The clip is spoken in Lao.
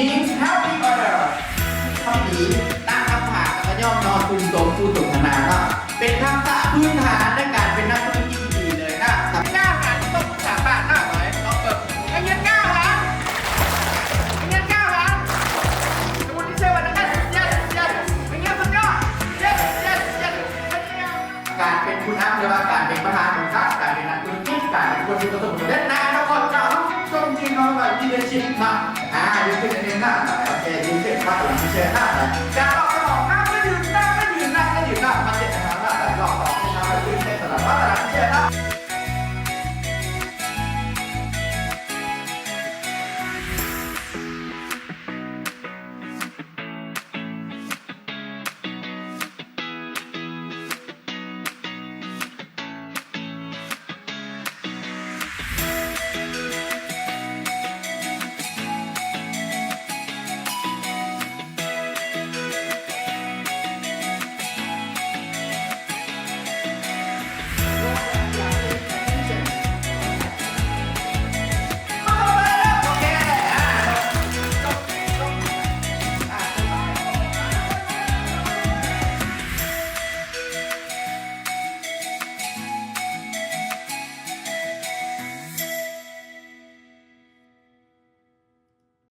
Things helping others ຄຳດີ ນັ່ງນຳພາ ແລ້ວກໍຍອມນອນຕື່ມໂຕມຜູ້ສົນທະນາເນາະ ເປັນທັກສະພື້ນຖານໃນການເປັນນັກທຸລະກິດທີ່ດີເລີຍນະ. ກ້າຫານທີ່ຕ້ອງປຶກສາປາດໜ້າໄວ້ ລອງເບິ່ງ. ໃຫ້ເງິນກ້າຫານ ໃຫ້ເງິນກ້າຫານ ສະມຸດທີ່ເຊື່ອວ່າ yes yes yes ໃຫ້ເງິນສຸດຍອດ yes yes yes ການເປັນຜູ້ນຳ ຫຼືວ່າການເປັນປະທານບໍລິສັດ, ການເປັນນັກທຸລະກິດ, ການເປັນຄົນທີ່ປະສົບຄວາມສຳເລັດໃນອະນາຄົດເນາະ. ຊົມຊື່ເຮົາວ່າ leadership ເນາະ. ອ່າ leadership ອັນນີ້ນະ ໂອເຄ leadership ເນາະ leadership ນະ ການອອກ